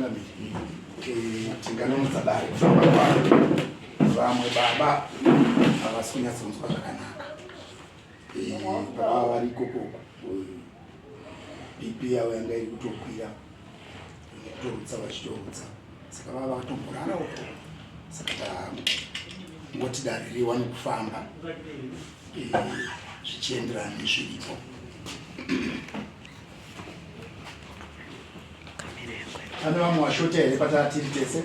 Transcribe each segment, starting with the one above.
Changamire, eh, tinganonotsa dare kufamba kwaro. Vamwe baba havasi kunyatsonzwa zvakanaka. Eh, baba vari ikoko BP yavo yanga iri kutokwira nekutorutsa vachitorutsa saka vava vakatomborara uko saka tangoti dare riwane kufamba eh, zvichienderana nezviripo. Pane vamwe vashota here pataa tiri tese?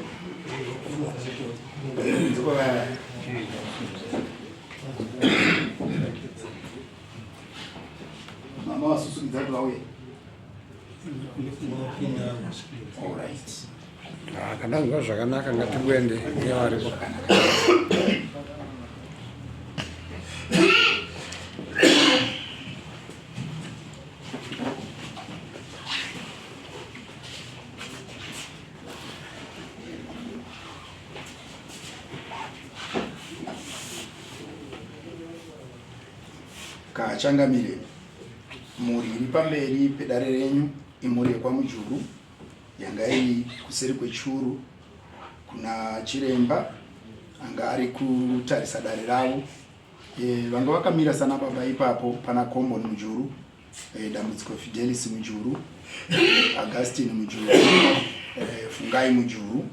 Mama vasusukidza kuti vauye. All right. Ah, kana zva zvakanaka ngatiende nevaripo. Kachangamire, mhuri iri pamberi pedare renyu imhuri yekwaMujuru yanga iri kuseri kwechuru kuna chiremba anga ari kutarisa dare ravo. E, vanga vakamira sana baba ipapo pana Komboni Mujuru, e, Dambudziko Fidelis Mujuru, Augustine Mujuru, e, Fungai Mujuru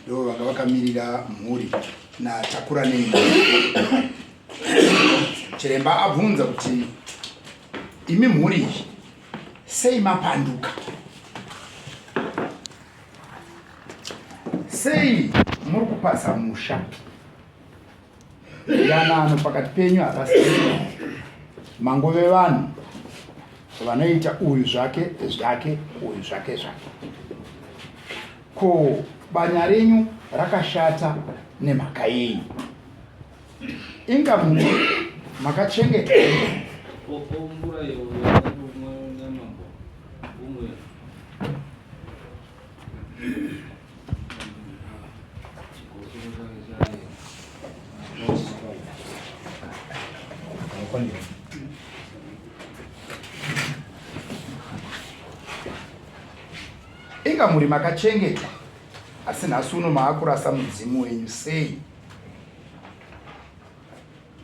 ndo vanga vakamirira mhuri naTakura nei. Chiremba abvunza kuti imi mhuri iyi sei mapanduka? Sei muri kupaza musha? Yanano pakati penyu hapasina mangove vanhu vanoita uyu zvake zvake uyu zvake zvake. Ko banya renyu rakashata nemhaka yei? Inga mumwe makachengeta Inga muri makachengetwa asi nhasi uno maakurasa mudzimu wenyu sei?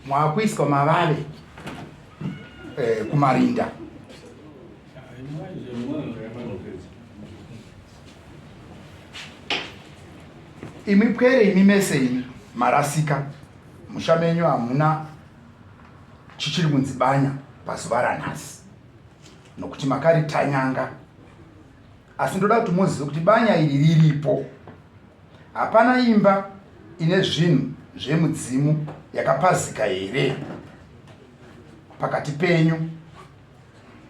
Maakuiswa mavave eh, kumarinda. Imi pwere imi mese imi marasika musha menyu hamuna chichiri kunzi banya pazuva ranhasi nokuti makaritanyanga asi ndoda kuti muzive kuti banya iri riripo hapana imba ine zvinhu zvemudzimu yakapazika here pakati penyu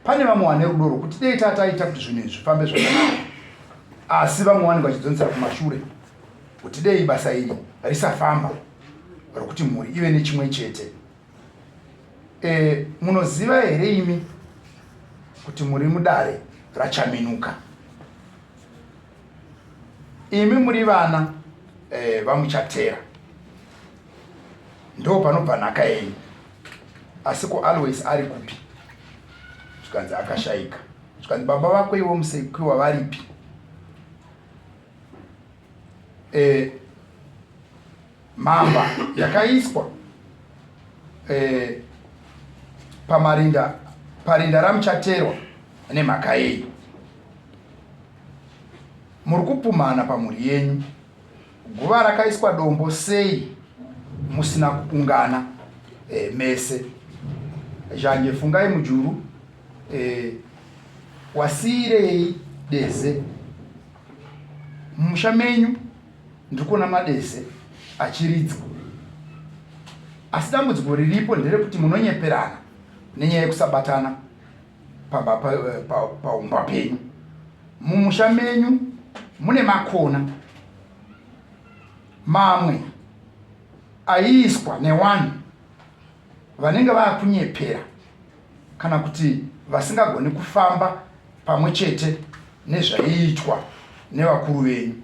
Pane vamwe vane rudo rwokuti dei tataita kuti zvinhu izvi zvifambe zvakanaka, asi vamwe vanenge vachidzonzera kumashure kuti dei basa iri risafamba rokuti mhuri ive nechimwe chete. E, munoziva here imi kuti muri mudare raChaminuka? Imi muri vana e, vaMuchatera, ndo panobva nhaka yenyu. Asi ko Always ari kupi? Zvikanzi akashaika. Zvikanzi baba vako iwe Musekiwa varipi? E, mhamba yakaiswa e, pamarinda parinda ramuchaterwa nemhaka yei? Muri kupumhana pamhuri yenyu. Guva rakaiswa dombo sei musina kuungana e, mese? Zhanje fungai mujuru e, wasiirei deze mumusha menyu ndiri kuona madeze achiridzwa asi dambudziko riripo nderekuti munonyeperana nenyaya yekusabatana pamba paumba pa, pa penyu mumusha menyu mune makona mamwe aiiswa newanhu vanenge vakunyepera kana kuti vasingagoni kufamba pamwe chete nezvaiitwa nevakuru venyu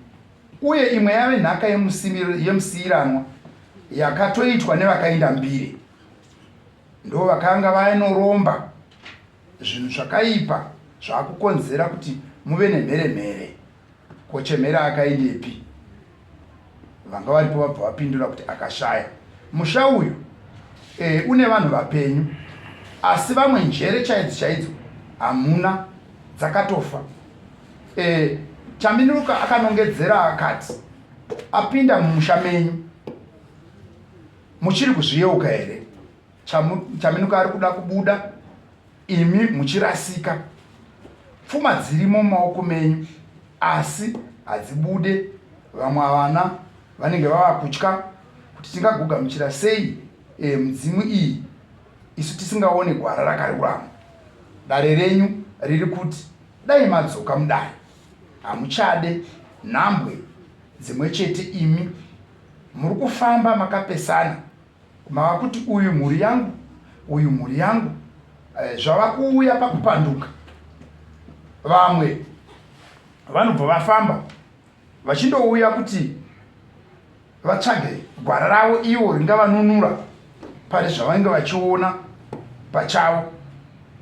uye imwe yave nhaka yemusiiranwa yakatoitwa nevakainda mbiri Ndovakanga vainoromba zvinhu zvakaipa zvakukonzera kuti muve nemheremhere. Ko Chemhera akaendepi? Vanga varipo vabva vapindura kuti akashaya. Musha uyu e, une vanhu vapenyu asi vamwe njere chaidzo chaidzo hamuna dzakatofa. E, Chaminuka akanongedzera akati apinda mumusha menyu muchiri kuzviyeuka here? Chaminuka ari kuda kubuda imi muchirasika. Pfuma dzirimo mumaoko menyu asi hadzibude. Vamwe vana vanenge vava kutya kuti tingagogamuchira sei e, mudzimu iyi isu tisingaone gwara rakarurama. Dare renyu riri kuti dai madzoka mudare, hamuchade nhambwe dzimwe chete imi muri kufamba makapesana mava kuti uyu mhuri yangu uyu mhuri yangu eh, zvava kuuya pakupanduka vamwe vanobva vafamba vachindouya kuti vatsvage gwara ravo ivo ringavanunura pane zvavanenge vachiona pachavo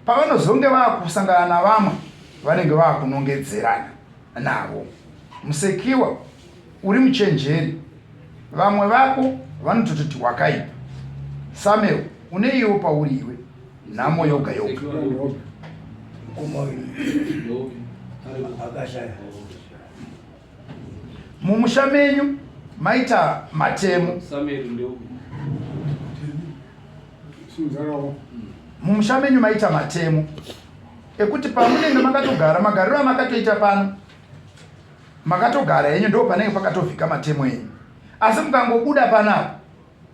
pavanozonge vava kusangana navamwe vanenge vava kunongedzerana navo musekiwa Uri muchenjeri. Vamwe vako vanotototi wakaipa. Samuel, uneiwo pauri iwe? Nhamo yoga yoga. Mumusha menyu maita matemo. Mumusha menyu maita matemo ekuti pamunenge makatogara magariro amakatoita pano makatogara henyu ndo panenge pakatovhika matemo enyu asi mukangobuda panapa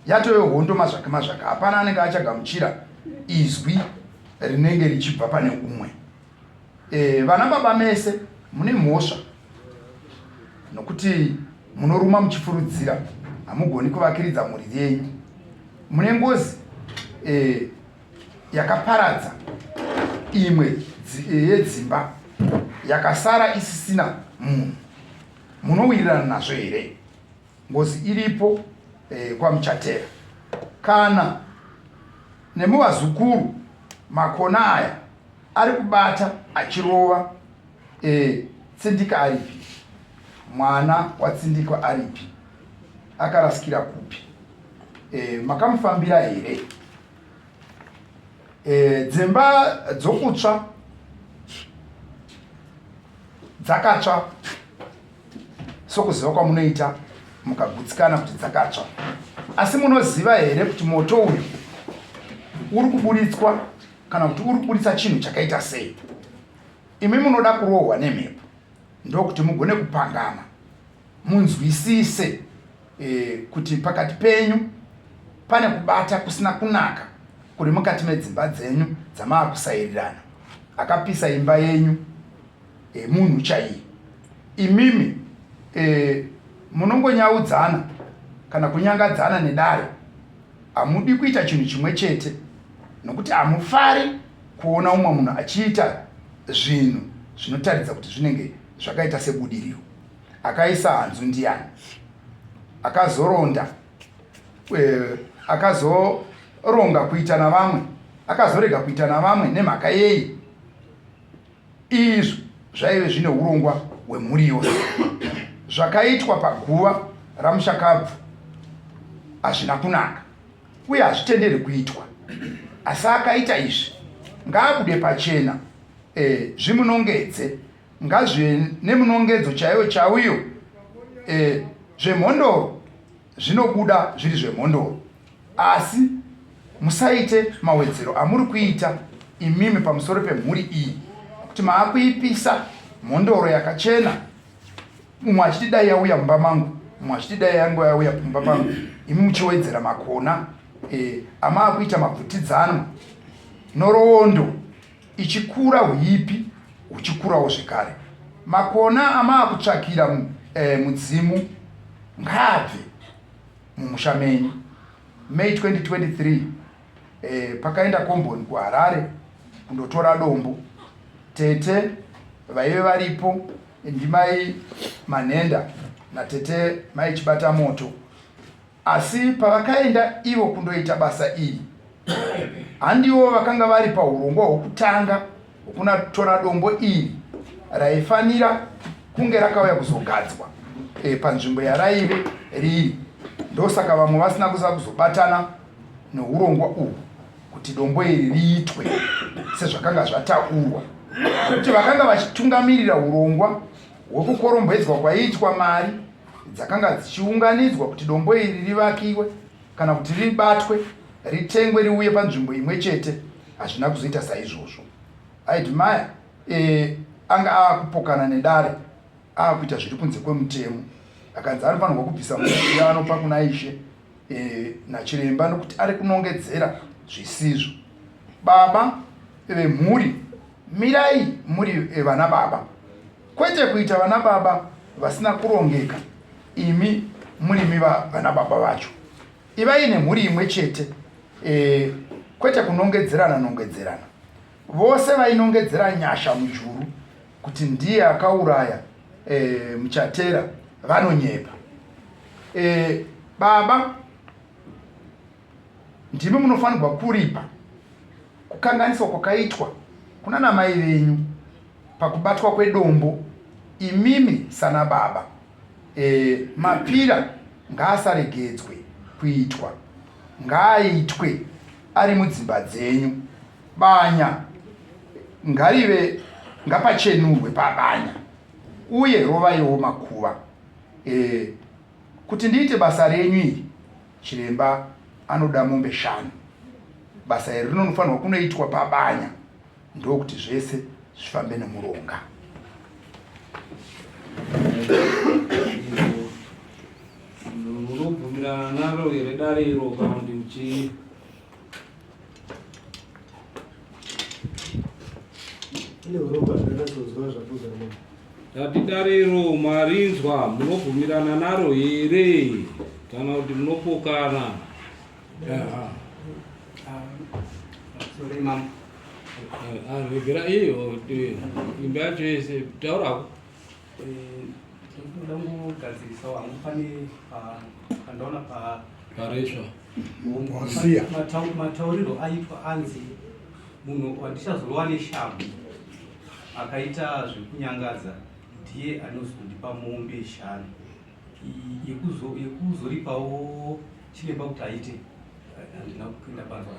yatove hondo mazvaka mazvaka hapana anenge achagamuchira izwi rinenge richibva pane umwe e, vana baba mese mune mhosva nokuti munoruma muchifurudzira hamugoni kuvakiridza mhuri yenyu mune ngozi e, yakaparadza imwe yedzimba yakasara isisina munhu munowirirana nazvo here ngozi iripo eh, kwamuchatera kana nemuvazukuru makona aya ari kubata achirova eh, tsindika aripi mwana watsindikwa aripi akarasikira kupi eh, makamufambira here E, dzimba dzokutsva dzakatsva sokuziva kwamunoita mukagutsikana kuti dzakatsva asi munoziva here kuti moto uyu uri kuburitswa kana kuti uri kuburitsa chinhu chakaita sei imi munoda kurohwa nemhepo ndokuti mugone kupangana munzwisise e, kuti pakati penyu pane kubata kusina kunaka kuri mukati medzimba dzenyu dzamaakusairirana akapisa imba yenyu e, munhu chaiye imimi e, munongonyaudzana kana kunyangadzana nedare hamudi kuita chinhu chimwe chete nokuti hamufari kuona umwe munhu achiita zvinhu zvinotaridza kuti zvinenge zvakaita sebudiriro Akaisa hanzu ndiyani? Akazoronda eh, akazoronga kuita navamwe, akazorega kuita navamwe nemhaka yei? Izvo zvaive zvine urongwa hwemhuri yose. Zvakaitwa paguva ramushakabvu hazvina kunaka uye hazvitenderwi kuitwa. Asi akaita izvi ngaabude pachena eh, zvimunongedze ngazvive nemunongedzo chaiwo chauyo e, zvemhondoro zvinobuda zviri zvemhondoro asi musaite mawedzero amuri kuita imimi pamusoro pemhuri iyi kuti maakuipisa mhondoro yakachena mumwe achiti dai yauya mumba mangu mumwe achiti dai yangu yauya mumba pangu imi muchiwedzera makona e, amaakuita mabvutidzanwa nhoroondo ichikura huipi huchikurawo zvekare. Makona amaakutsvakira eh, mudzimu ngaabve mumusha menyu. May 2023 eh, pakaenda komboni kuHarare kundotora dombo. Tete vaive varipo ndimai Manhenda natete mai Chibata moto. Asi pavakaenda ivo kundoita basa iri, handivo vakanga vari pahurongwa hwokutanga hwokunatora dombo iri raifanira kunge rakauya kuzogadzwa e, panzvimbo yaraive riri. Ndosaka vamwe vasina kusa kuzobatana neurongwa uhwu kuti dombo iri riitwe sezvakanga zvataurwa, nekuti vakanga vachitungamirira urongwa hwekukorombedzwa kwaiitwa mari dzakanga dzichiunganidzwa kuti dombo iri rivakiwe kana kuti ribatwe ritengwe riuye panzvimbo imwe chete. Hazvina kuzoita saizvozvo. Admire e, anga aakupokana nedare aakuita zviri kunze kwemutemo, akanzi anofanirwa kubvisa mari yaanopa kuna ishe e, nachiremba nokuti ari kunongedzera zvisizvo. Baba vemhuri, mirai muri e, vana baba, kwete kuita vana baba vasina kurongeka. Imi murimi vana baba vacho, ivai nemhuri imwe chete e, kwete kunongedzerana nongedzerana. Vose vainongedzera Nyasha Mujuru kuti ndiye akauraya e, Muchatera vanonyepa. E, baba ndimi munofanirwa kuripa kukanganiswa kwakaitwa kuna namai venyu pakubatwa kwedombo imimi sana baba. E, mapira ngaasaregedzwe kuitwa, ngaaitwe ari mudzimba dzenyu. Banya ngarive ngapachenurwe pabanya uye rovaiwo makuva. E, kuti ndiite basa renyu iri, chiremba anoda mombe shanu. Basa iri rinonofanirwa kunoitwa pabanya ndokuti zvese zvifambe nemuronga. Munobvumirana naro here dare iro kana kuti chii? Tati dare iro marinzwa munobvumirana naro here kana kuti munopokana? Sorry, ma'am. Regera iyo imba yacho yese taurako. Ndinoda kugadzirisa wangu pane pandaona pa paresva Wasiya. Matauriro aitwa anzi munhu wandichazorova neshamhu akaita zvekunyangadza ndiye anozondipa mombe shanu yekuzoripawo chiremba kuti aite. Handina kupinda panzwa.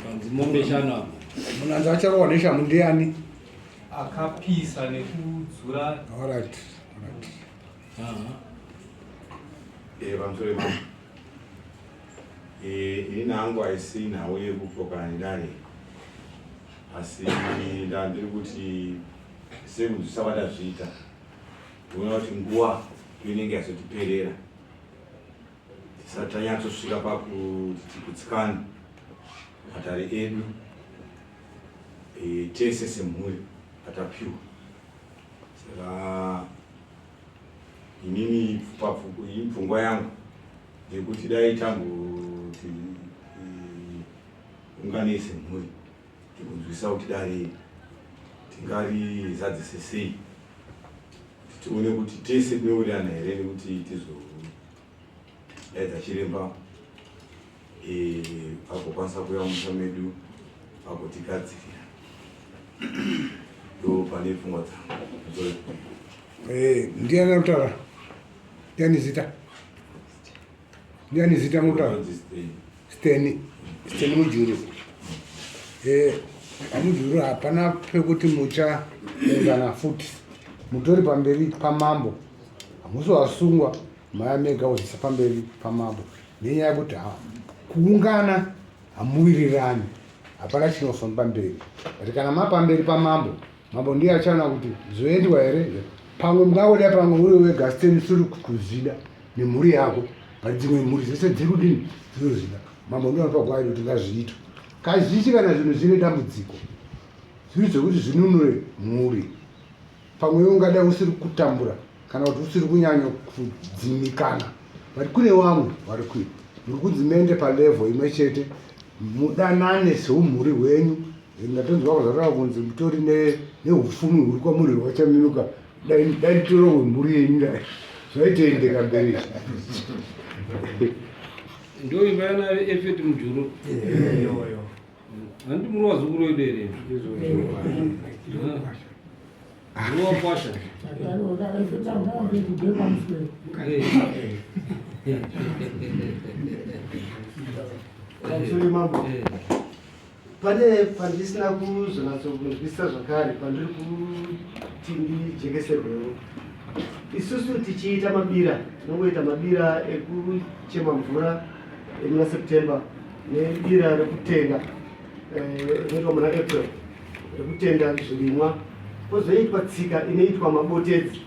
Panzi mombe shanu apo. Munhu anzi acharohwa neshamhu ndiani? Akapisa nekudzura. All right. All right. Aha. Eh, pamusoro imamo. Eh, ini hangu haisi nhau yekupokana nedare, asi ndandiri kuti sekunzwisa kwandazviita, ndinoona kuti nguva inenge yazotiperera tisati tanyatsosvika pakuti tigutsikane matare edu e, tese semhuri atapiwa. Saka inini pfungwa yangu ndekuti dai tamboti unganei semhuri tikunzwisa kuti dare tingarizadzise sei, kuti tione kuti tese tinowirirana here nekuti tizodaidza chiremba agokwanisa kuuya mumusha medu agotigadzirira. Ndo pane pfungwa dzangu. Ndiani arikutaura? Ndiani zita? Ndiani zita mutaura? Steni. Steni Mujuru. Mujuru hapana pekuti muchaungana futi. Mutori pamberi pamambo. Hamusi wasungwa maya mega kuzisa pamberi pamambo. Nenyaya yekuti kuungana hamuwirirani. Hapana chinofamba mberi. But kana mapamberi pamambo, mambo ndiye achaona kuti zvoendwa here. Pamwe mungangoda pamwe uri wega Steni suri kuzvida nemhuri yako, but dzimwe mhuri dzese dziri kudini dzinozvida. Mambo ndiye anopa gwai kuti ngazviitwe. Kazhinji kana zvinhu zvine dambudziko zviri zvekuti zvinunure mhuri, pamwe iwe ungadai usiri kutambura kana kuti usiri kunyanya kudzimikana, but kune vamwe vari kuita muri kunzi mende palevel imwe chete, mudanane seumhuri hwenyu. Ndatonzwa kwazvareva kunzi mutori neupfumi huri kwamuri rwachaminuka, dai nditori wemhuri yenyu dai zvaitoendeka mberi. Ndo imba yana Efeti Mujuru. Iyoyo. Handi muri wazukuru wedu here? Muri wakwasha. Pamusoro mambo. Pane pandisina kuzonatsokunzwisisa zvakare pandiri kuti ndijekeserwewo. Isusu tichiita mabira tinongoita mabira ekuchema mvura emuna September nebira rekutenda eh, rinoitwa muna April rekutenda zvirimwa kwozoitwa tsika inoitwa mabotedzi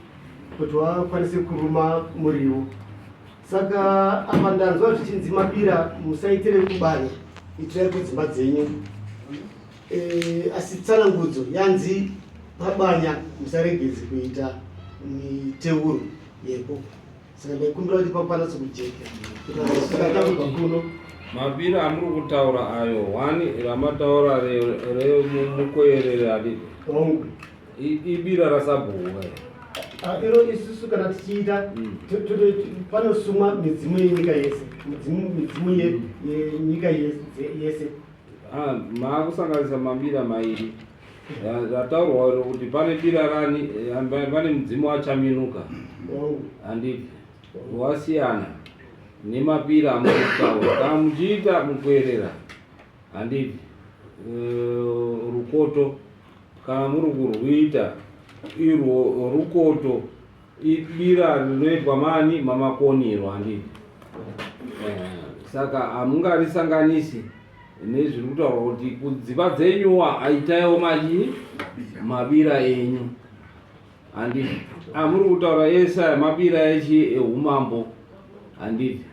kuti vakwanise kuruma muriwo. Saka apa ndanzwa zvichinzi mabira musaitire kubani itirai kudzimba dzenyu e, asi tsanangudzo yanzi pabanya musaregedzi kuita miteuro yepo saka ndaikumbira kuti pakwanatso kujeka kutakubva kuno mabira amuri kutaura ayo one ramataura remukwerere adii hongu Ibira rasabhuku kai. Ah, iro isusu kana tichiita mm. panosumwa midzimu yenyika yese midzimu yenyika yese ah, maakusanganisa mabira mairi rataurwa kuti pane bira rani eh, pane mudzimu wachaminuka handiti wasiyana nemabira amukutaura kana muchiita mukwerera handiti eh, rukoto Kana muri kurwuita irwo rukoto ibira rinoitwa mani mamakoniro handiti eh, saka hamungarisanganisi nezviri kutaurwa kuti kudziva dzenyuwa aitaiwo machi mabira enyu handiti amuri kutaura ese aya mabira echi ehumambo handiti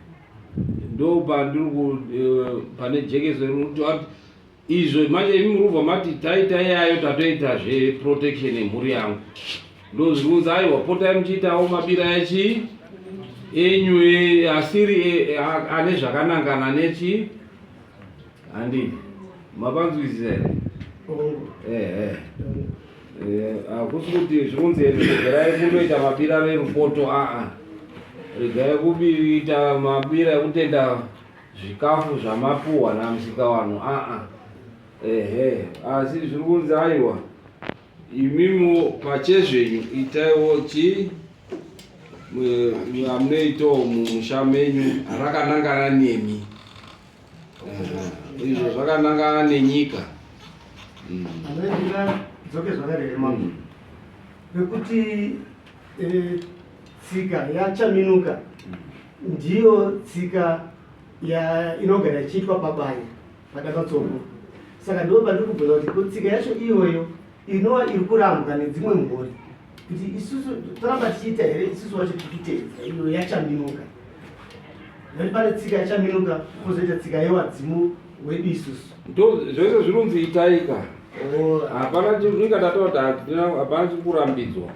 ndo pandiri eh, pane jekeso iri kuti Izvo manje imi murubva mati taita iyayo tatoita zve protection yemhuri yangu. Ndozviri kunzi aiwa potai muchiitawo mabira echi enyu e, asiri e, e, ane zvakanangana nechi handi mapanzwisisa here? Ehe. Hakusi kuti zviri kunzi regerai kundoita mabira rerupoto aa regai kuita mabira ekutenda Zvikafu zvamapuhwa naMusikavanhu aa ehe asi zviri kunzi aiwa imimiwo pachezvenyu itaiwo chi amunoitawo mumusha menyu rakanangana nemi izvo zvakanangana nenyika mm. dzoke zvakadai mambo mm. nekuti eh, tsika yachaminuka ndiyo tsika ya inogara ichiitwa pabanya padakatsoko saka ndo pandiri kubvunza kuti ko tsika yacho iyoyo inova iri kurambwa nedzimwe mhuri kuti isusu toramba tichiita here isusu wacho tichiteedza iyo yachaminuka nekuti pane tsika yachaminuka kozoita tsika yewadzimu wedu isusu ndo zvese zvirunzi itaika oh, hapana inga ndataura kuti hapana chikurambidzwa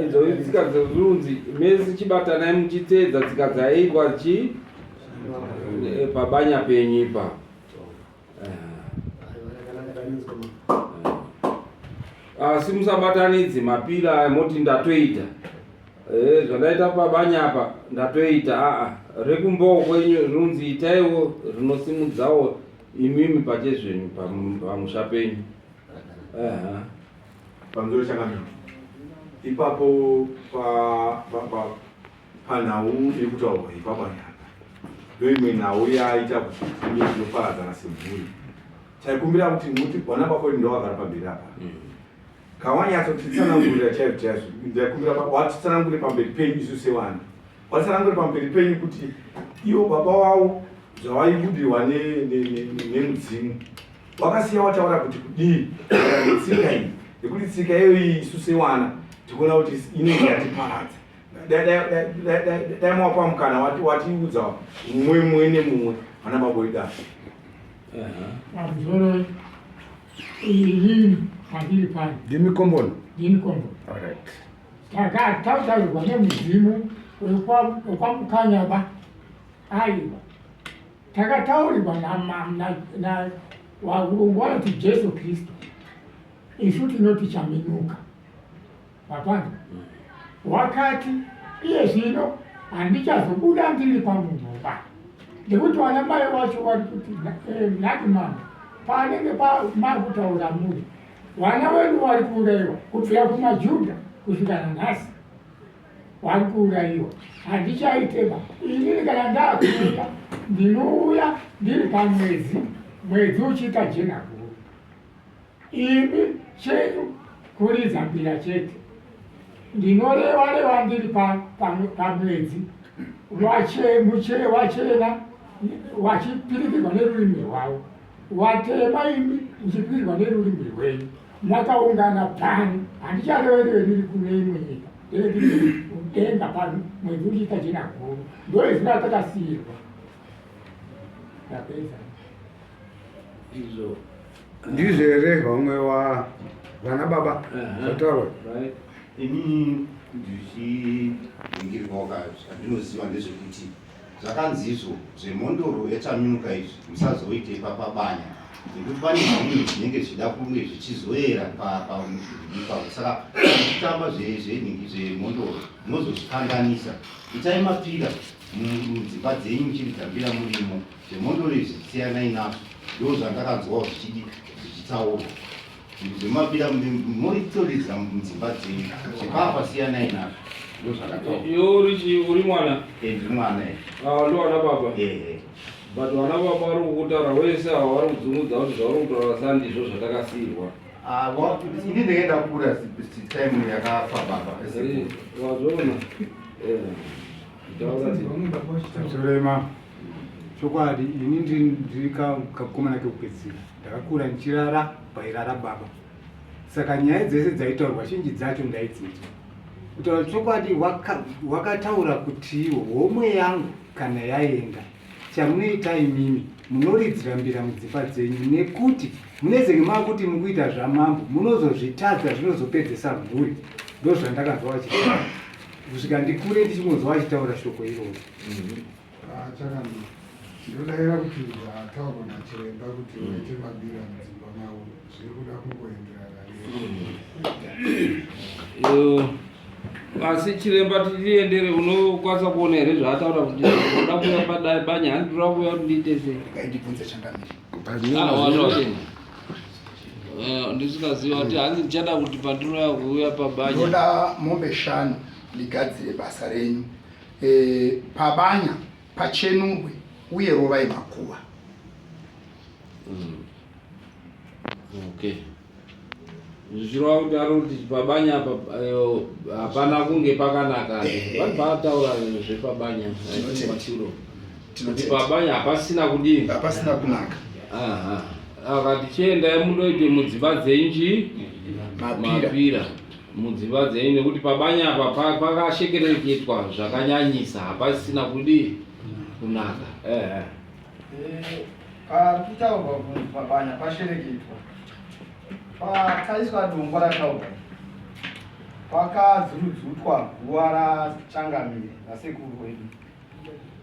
idzo tsika dzezvirunzi mese chibatanai muchiteedza tsika dzaiitwa chi eh, pabanya penyu ipa asi musabatanidze mapira aya moti ndatoita eh, zvandaita pabanya apa ndatoita aa rekumbawo kwenyu rinonzi itaiwo rinosimudzawo imimi pachezvenyu pamusha penyu pamusoro chakamira ipapo panhau iri kutaurwa iyi pabanya apa ndoimwe nhau yaita kuti tive tinoparadzana semhuri taikumbira kuti muti vana baba wedu ndovagara pamberi apa mm. kawanyatsotitsanangurira chaizvo chaizvo ndaikumbira watitsanangure pamberi penyu isu sevana watitsanangure pamberi penyu kuti ivo baba wavo zvavaibudirwa nemudzimu wakasiya wataura kuti kudii tsika iyi nekuti tsika iyoyi isu sewana tikuona kuti inenge yatiparadza dai mawapa mukana watiudza mumwe mumwe nemumwe vana baba wedu apa Pamusoro inini pandiri pano. Ndimi komboni? Ndini komboni. Alright. Saka tautaurirwa nemudzimu wekwaMukanyaba aiwa takataurirwa na varungu vanoti Jesu Kristu isu tinoti Chaminuka. Hapana. Wakati iye zvino handichazobuda ndiri pamunhu ba. Nekuti vana mai vacho vari kuti eh, nhati mama. Panenge makutaura muri vana vedu vari kuuraiwa kubvira kumaJudha kusvika nanhasi vari kuuraiwa. Handichaiteba inini kana ndakuuya ndinouya ndiri pamwedzi, mwedzi uchiita jena guru. Imi chenyu kuridza mbira chete. Ndinoreva reva ndiri pamwedzi wachena wachipirikirwa nerurimi rwavo, watema imi muchipirikirwa nerurimi rwenyu. Makaungana pano, handichareverewe ndiri kune imwe nyika, ndeve ndiri kudenga pano, mwedzi uchiita jena guru. Ndoizwi ratakasiirwa. Ndapedza. Izvo ndizvo here vamwe wa vana baba zvataurwa? Ini ndichiringirwawo zvandinoziva ndezvekuti zvakanzi izvo zvemhondoro yachaminuka izvi musazoite papabanya nekuti pane zvimwe zvinenge zvichida kunge zvichizoera ipapo, saka muchitamba zvenhingi zvemhondoro munozozvikanganisa. Itai mapira mudzimba dzenyu muchiridza mbira murimo. Zvemhondoro izvi siyanai nazvo, ndo zvandakanzwawo zvichidi zvichitaurwa. Zvinhu zvemapira moritoridzira mudzimba dzenyu, zvepapa siyanai nazvo, ndo zvakataurwa. Iwe uri chii? Uri mwana? Eh, ndiri mwana eh. Ah, ndo vana baba. Eh. But vana baba vari kukutaura wese ava vari kudzungudza kuti zvauri kutaura sandizvo zvatakasiirwa. Ah, ini ndenge ndakura time yakafa baba. Eh, wazviona? Eh. Chirema, chokwadi ini ndiri kakomana kekupedzisira, ndakakura ndichirara pairara baba, saka nyaya dzese dzaitaurwa zhinji dzacho ndaidzinzwa. Kutaura chokwadi, wakataura kuti homwe yangu kana yaenda, chamunoita imimi munoridzira mbira mudzimba dzenyu, nekuti munezenge makuti mukuita zvamambo munozozvitadza, zvinozopedzesa mhuri. Ndozvandakanzwa vachitaura kusvika ndikure ndichingonzwa vachitaura shoko iroro. Ah, Chakanaka. Ndinodaira kuti zvataurwa nachiremba kuti vaite mabira mudzimba mavo zviri kuda kungoenderana. Asi chiremba titiendere, unokwanisa kuona here zvaataura kuti unoda kuuya pabanya? Hanzi ndoda kuuya kuti ndiite sei? Ndibvunze changamire. Ah, ndisingaziva kuti hanzi ndichada kuti pandinouya kuuya pabanya ndoda mombe shanu ndigadzire basa renyu. E, pabanya pachenurwe uye rovai makuva. Okay, zvichireva kuti ari kuti pabanya apa hapana kunge pakanaka. Vanhu vataura zvepabanya maturo kuti pabanya hapasina kudini? Hapasina kunaka. Aha. Akati chiendai mundoite mudzimba dzenyu chii? Mapira. Mudzimba dzenyu, nekuti pabanya apa pakashekereketwa zvakanyanyisa, hapasina kudii kunaka. Ehe. Pari kutaurwa kunzi pabanya pashereketwa, pakaiswa dombo rataurwa, pakadzurudzutwa guva raChangamire rasekuru wedu,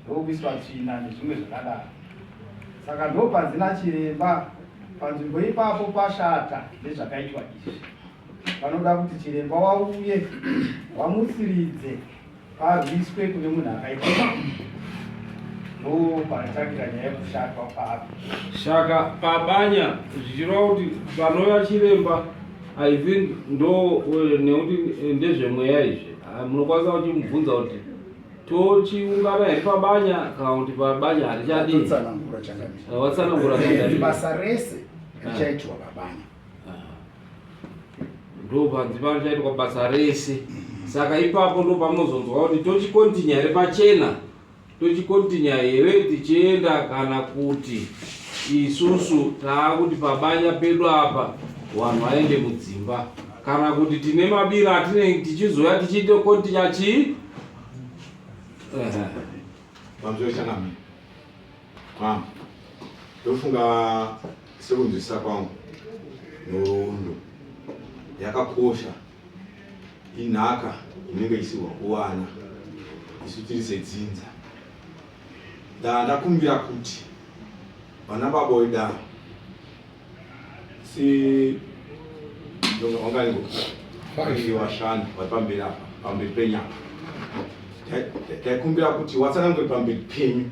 ndokuiswa tsvina nezvimwe zvakadaro. Saka ndopanzi nachiremba panzvimbo ipapo pashata nezvakaitwa izvi, panoda kuti chiremba wauye wamutsiridze, parwiswe kune munhu akaita. Ndo panotangira nyaya yekushatwa papi. Saka pabanya zvichireva kuti panouya chiremba, I think ndo nekuti ndezvemweya izvi. Ah, munokwanisa kuchimubvunza kuti tochiungana here pabanya kana kuti pabanya harichadii? Totsanangura changamire. Ah, watsanangura Eh, changamire. Basa rese richaitwa pabanya. Ndo panzi panochaitwa basa rese, saka ipapo ndo pamunozonzwa kuti tochikontinya here pachena, tochikontinya here tichienda, kana kuti isusu taakuti pabanya pedu apa vanhu vaende mudzimba, kana kuti tine mabira atinenge tichizoya tichiite kontinya chii. Ehe. Pamusoro changamire. Mama, ndofunga sekunzwisisa kwangu nhoroondo yakakosha, inhaka inenge isirwa kuvana isu tiri sedzinza. Ndakumbira kuti vana baba wedaro si wanganiko vashanu vari pamberi apa, pamberi penyu apa, taikumbira kuti watsanangure pamberi penyu.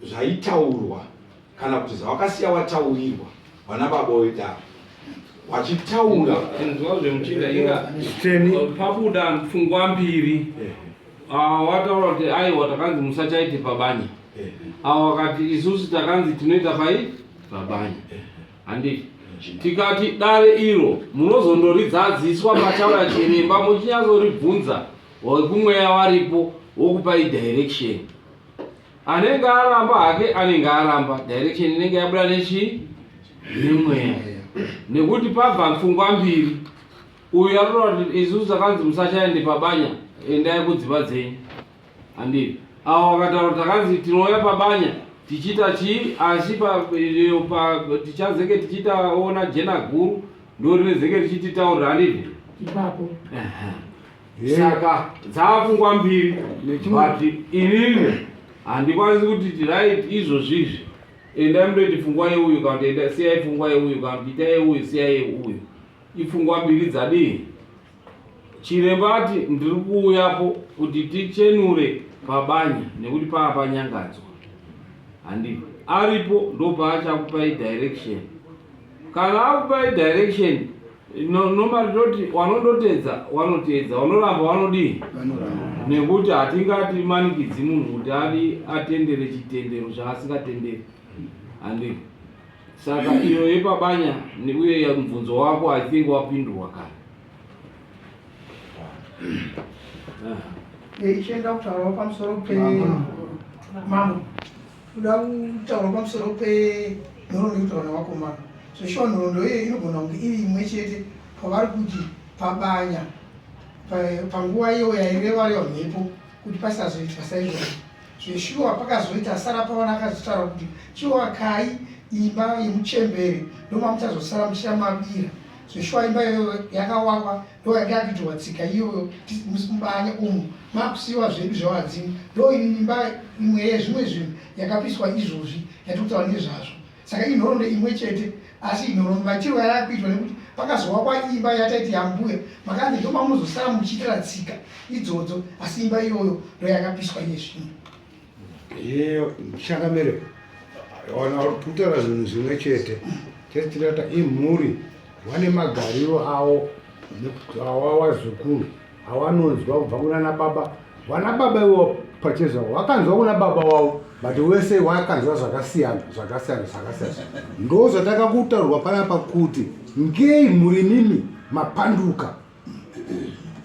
zvaitaurwa kana kuti zvawakasiya wataurirwa vana baba wedu wachitaura inzwa zvemuchinda inga pabuda pfungwa mbiri ah, wataura kuti aiwa takanzi musachaite pabanya awo wakati isusu takanzi tinoita pai pabanya handiti tikati dare iro munozondoridzadziswa pachauya chiremba muchinyatsoribvunza wekumweya waripo wokupai direction anenge aramba hake anenge aramba direction inenge yabuda nechii nemweya nekuti pabva pfungwa mbiri uyu arikuta kuti isusu takanzi musachaende pabanya endai kudziva dzenyu handii avo vakataura kuti takanzi tinouya pabanya tichiita chii asi tichazenge tichiita ona jena guru ndo rinezenge richititaurira handii ipapo saka dzaapfungwa mbiri but inini handikwanisi kuti right izvozvizvi endai mundoiti pfungwa yeuyu kana kuti enda siyai pfungwa yeuyu kana kuti itai yeuyu siyai yeuyu ipfungwa mbiri dzadii chiremba ati ndiri kuuyapo kuti tichenure pabanya nekuti paa panyangadzwa handii aripo ndopaachakupai direction Kana akupai direction no, normally toti wanondotedza wanotedza wanoramba wanodii nekuti hatingati manikidzi munhu kuti adi atendere chitendero chaasingatenderi handii saka iyo yepabanya uye mubvunzo wako i think wapindurwa kare eh, ichienda kutaurawo pamusoro pe mambo Kuda kutaura pamusoro penhoroondo yekutaura navakomana. Zveshuwa nhoroondo iyoyo inogona kunge iri imwe chete pavari kuti pabanya panguva iyo yaireva reva mhepo kuti pasazoitwa saizvozvo. Zveshuwa pakazoita sara pawana akazotaura kuti chiwakai imba yemuchembere ndomamuchazosara muchamabira. Zveshuwa imba iyoyo yakawakwa ndo yanga yakuitirwa tsika iyoyo mubanya umu makusiyiwa zvedu zvevadzimu ndo imba imwe yezvimwe zvinhu yakapiswa izvozvi yatiri kutaura nezvazvo saka inhoroondo imwe chete asi inhoroondo maitiro yayakuitwa nekuti pakazowakwa imba yataiti yambuya makanzi ndo mamunozosara muchiitira tsika idzodzo asi imba iyoyo ndo yakapiswa iye zvino Iyo changamire wana kutaura zvinhu zvimwe chete chete tinoita imhuri wane magariro awo awa wazukuru awanonzwa kubva kunana baba wana baba iwo pachezvavo wakanzwa kuna baba wavo but wese wakanzwa zvakasiyana zvakasiyana zvakasiyana ndo zvatakakutaurwa panapa kuti ngei mhuri mimi mapanduka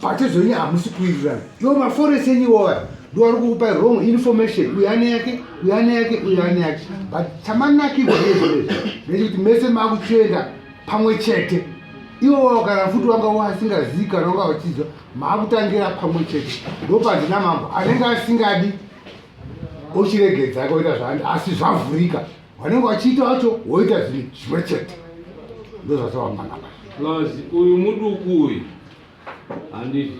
pachezvenyu hamusi kuwirirana iwo maforest enyu iwoya ndo ari kukupai wrong information uyu ane yake uyu ane yake uyu ane yake but chamanakirwa nezvozvo ndechekuti mese makuchienda pamwe chete iwowo kana futi wanga wasingazivi kana wanga wachizwa makutangira pamwe chete ndopanzi namambo anenge asingadi ochiregedza akaita zvaandi asi zvavhurika vanenge vachiita vacho woita zvinhu zvimwe chete ndozvatawambanapa plus uyu muduku uyu handiti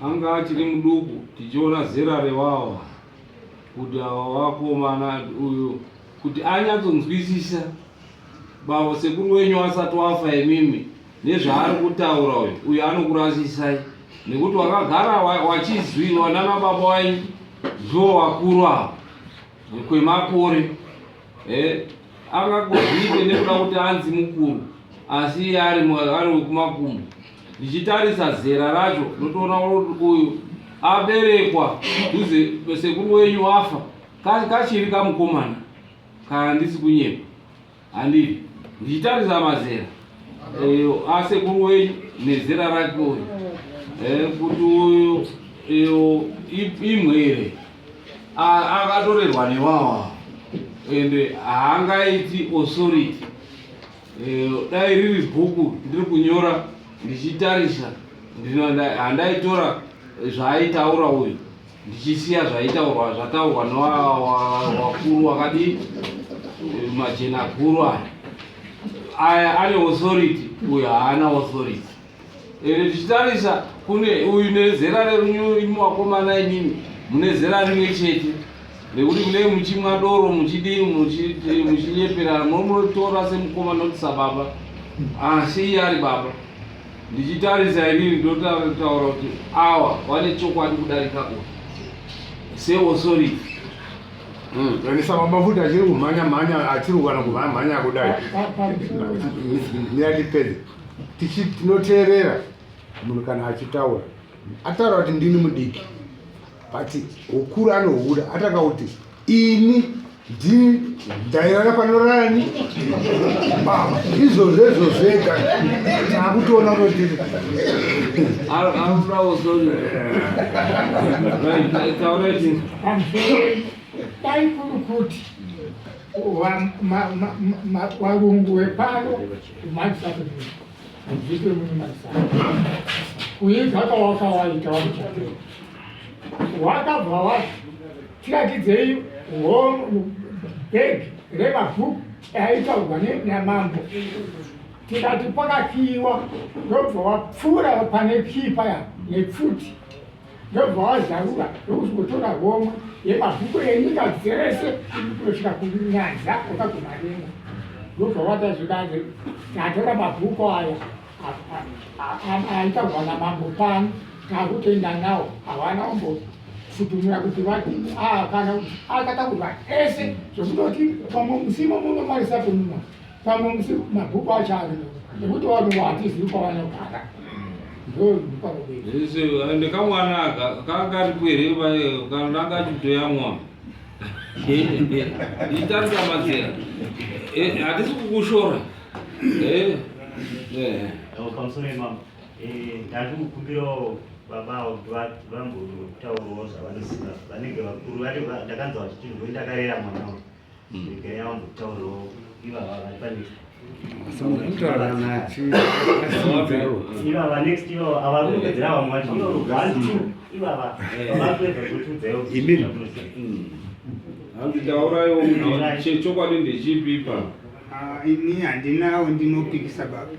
anga achiri muduku tichiona zera rewawa kuti awa wakomana uyu kuti anyatsonzwisisa bavo sekuru wenyu asati wafa imimi nezvaari kutaura uyu uyu anokurasisai nekuti wakagara wachizwiwa nana baba wenyu ndiwo wakuru ava kwemakore eh, angangozviite nekuda kuti anzi mukuru asi iye ari ari wekumakumbo ndichitarisa zera racho ndotoona kuti uyu aberekwa dhuze sekuru wenyu afa kachiri kamukomana kana ndisi kunyepa handidi ndichitarisa mazera eh, asekuru wenyu nezera rake uyu eh, kuti uyu eh, imwere akatorerwa newawa ende haangaiti authority dai riri bhuku ndiri kunyora ndichitarisa handaitora zvaaitaura uyu ndichisiya zvaitaurwa zvataurwa newakuru wakadii majena guru aya aya ane authority uyu haana authority ende tichitarisa kune uyu nezera renyu imi wakomana imimi mune zera rimwe chete nekuti mune muchimwa doro muchidii muchinyeperana munomunotora semukoma noti sababa asi iye ari baba Ndichitarisa inini ndotaura kuti awa vane chokwadi kudarika uyu seauthority. Ende baba futi achiri kumhanya mhanya achiri kukana kumhanya mhanya kudai. Mira ndipedze. Tichi tinoteerera munhu kana achitaura. Ataura kuti ndini mudiki. But ukuru anohura atanga kuti ini ndini ndairara panorarani baba izvozvo izvo zvega takutoona kuti Dai kuri kuti varungu vepano kumaisaakudzike mune maisaa kuiga kwawakawaita wamuchapera wakabva wati tiratidzei bhegi remabhuku aitaurwa namambo tikati pakakiiwa ndobva wapfuura pane kii paya nepfuti ndobva wazarura ndokuzotora homwe yemabhuku enyika dzese kunosvika kunyanza kwakaguma rimwe ndobva watazvikanzi tatora mabhuku aya aitaurwa namambo pano takutoenda nawo havana kumbofutumira kuti vadini ah, kana akataurwa ese zvekutoti pamwe musimo muno marisa pemuno pamwe musi mabhuku acho arimo nekuti vanhu hatizivi kwavanogara ndekamwana aka kanga karipo here kana anga achitoyamwa itarisa mazera eh, hatisi kukushora eh, eh. Pamusoro imamo ndandikukumbirawo baba avo kuti vambotaurawo zvavanoziva vanenge vakuru ndakanzwa vachiti ndoi ndakarera mwana uyu regai vambotaurawo ivava vari panext ivava next ivava avari kupedzera vamwe vacho ivava one two ivava vakuedza kutiudzaiwo hanzi tauraiwo kuti chokwadi ndechipi ipa Ah, ini handinawo ndinopikisa baba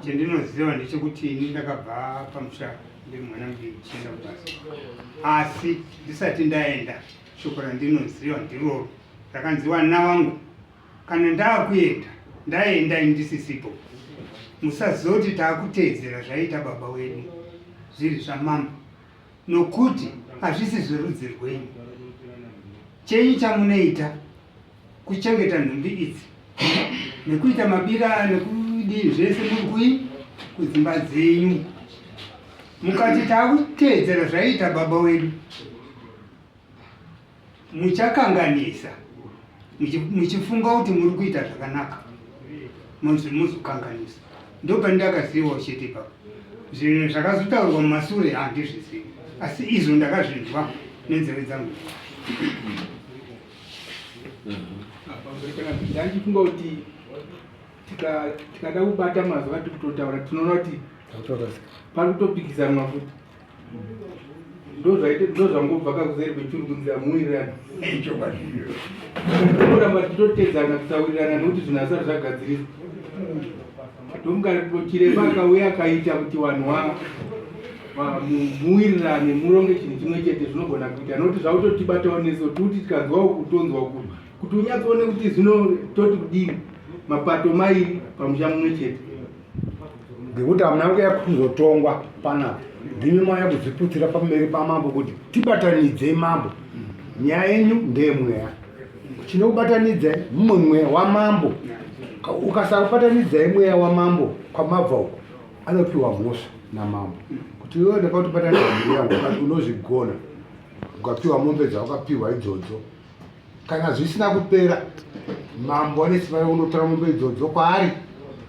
chendinoziva ndechekuti ini ndakabva pamusha ndiri mwana mudiki ndichienda kubasa asi ndisati ndaenda shoko randinoziva ndiroro rakanzi wana wangu kana ndaakuenda ndaenda ini ndisisipo musazoti taakuteedzera zvaiita baba wedu zviri zvamambo nokuti hazvisi zverudzi rwenyu chenyu chamunoita kuchengeta nhumbi idzi nekuita mabira nekudii zvese muri kui kudzimba dzenyu mukati takuteedzera zvaiita baba wedu muchakanganisa muchifunga kuti muri kuita zvakanaka muzokanganisa ndopandakazivawo chete ipapo zvinhu zvakazotaurwa mumasure handizvizivi asi izvo ndakazvinzwa nenzeve dzangu Ndachifunga kuti tikada kubata mazuva tiri kutotaura tinoona kuti pari kutopikisanwa futi ndozvangobva kakuseri kwechuru kunzi hamuwirirani tinoramba tichitotedzana kusawirirana nekuti zvinhu hazvisati zvagadziriswa Chiremba akauya akaita kuti vanhu muwirirane muronge chinhu chimwe chete zvinogona kuita nokuti zvakutotibatawo neso tikuti tikanzwa uku tonzwa uku kuti unyatsoone kuti zvino toti kudini mapato mairi pamusha mumwe chete ngekuti hamuna kuya kuzotongwa panapa ndimi mauya kuzviputsira pamberi pamambo kuti tibatanidzei mambo nyaya yenyu ndeyemweya chinokubatanidzai mumwe mweya wamambo ukasakubatanidzai mweya wamambo kwamabva uko anopiwa mhosva namambo kuti iwe ndakautobatanidza mhuri yangu ukati unozvigona ukapiwa mombe dzawakapiwa idzodzo kana zvisina kupera mambo ane simba rekunotora mombe idzodzo kwaari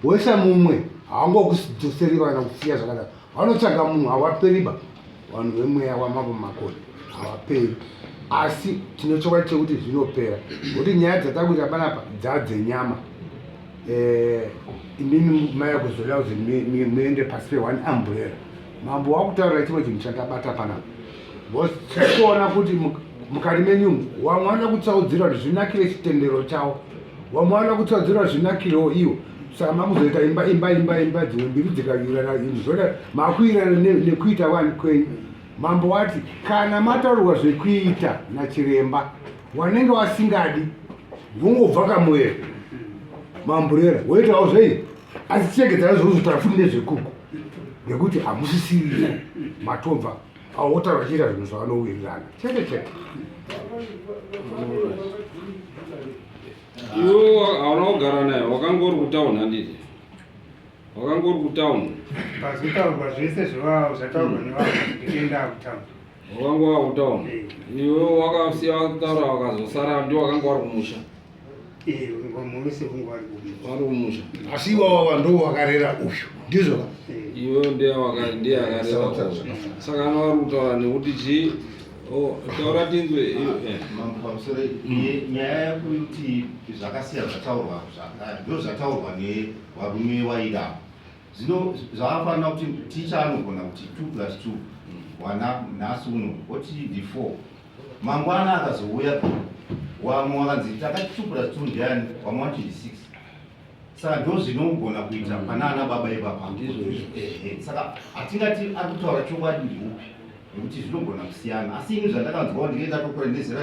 woisa mumwe hawangokudzoseriba kana kusiya zvakadaro vanotsvaga munhu hawaperiba vanhu vemweya wamambo makoni hawaperi asi tine chokwadi chekuti zvinopera nokuti nyaya dzatakuita panapa dzadzenyama eh, imimi maya kuzoda kuzi muende pasi peone umbrella mambo wakutaura chimwe chinhu chandabata panapa because tikuona kuti mukati menyu wamwe vanoda kutsaudzira kuti zvinakire chitendero chavo vamwe vanoda kutsaudzira kuti zvinakirewo iwo saka makuzoita imba imba imba imba dzimwe mbiri dzikawirirana inhu zvoda makuwirirana nekuita wani kwenyu mambo wati kana mataurirwa zvekuita nachiremba wanenge wasingadi vongobva kamuera mamburera woitawo zvei asi chiregedzana zvozotaura futi nezvekuku nekuti hamusisiri matobva awotaura chiita zvinhu zvavanowirirana chete chete. Iwe hauna kugara naye, wakanga uri kutown handiti? Wakanga uri kutown. Pazotaurwa zvese zvataurwa nevanhu ndichienda kutown. Wakanga wava kutown. Iwe wakasiya wataura wakazosara ndiwo wakanga wari kumusha. Eh, ngomuvese kungu vari kumusha. Vari kumusha. Asi iwawa ndo wakarera uyu. Ndizvo ka? Iwe ndiye waka ndiye akarera. Saka ano vari kutaura nekuti chii? Oh, taura tinzwe. Eh. Mambo pamusoro nyaya yekuti zvakasiya zvataurwa zvakare ndo zvataurwa nevarume waida zvino zvakafanira kuti ticha anogona kuti 2 plus 2 wana nhasi uno oti ndi 4 mangwana akazouya wamwe wakanzi takati 2 plus 2 ndiani wamwe wati ndi 6 saka ndo zvinogona kuita pana ana baba ipapa Ehe, saka hatingati ari kutaura chokwadi ndeupi nekuti zvinogona kusiyana asi ini zvandakanzwawo ndinge ndatokura nezera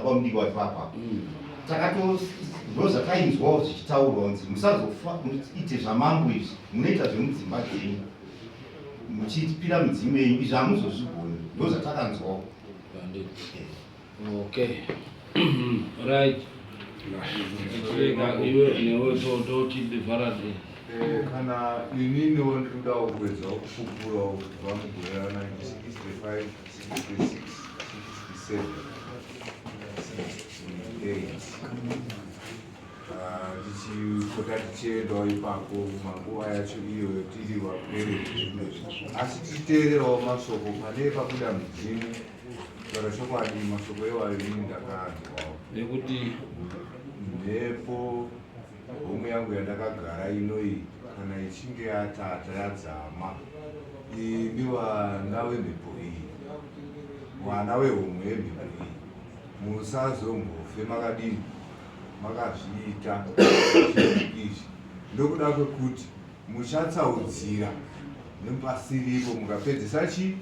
pamudiki wacho papa takato ndo zvatainzwawo zvichitaurwa kunzi musazofa muite zvamambo izvi munoita zvemudzimba dzenyu muchipira midzimu yenyu izvi hamuzozvigoni ndo zvatakanzwawo. Okay. Right. Chirega iwe newe toti bivharade. Kana ininiwo ndiri kudawo kuedzawo kupupurawo kubva mugore ra 1965, 66, 67, 68 tichipota tichiendawo ipapo manguva yacho iyoyo tiri vapwere asi tichiteererawo mashoko pane pabuda mudzimu. Kutaura chokwadi mashoko iwayo ini ndakaanzwawo. Nekuti mhepo homwe yangu yandakagara inoyi kana ichinge yatata yadzama imi vana vemhepo iyi vana vehomwe yemhepo iyi musazombofe makadini makazviita zvinhu izvi ndokuda kwekuti muchatsaudzira nepasiripo mukapedzesa chii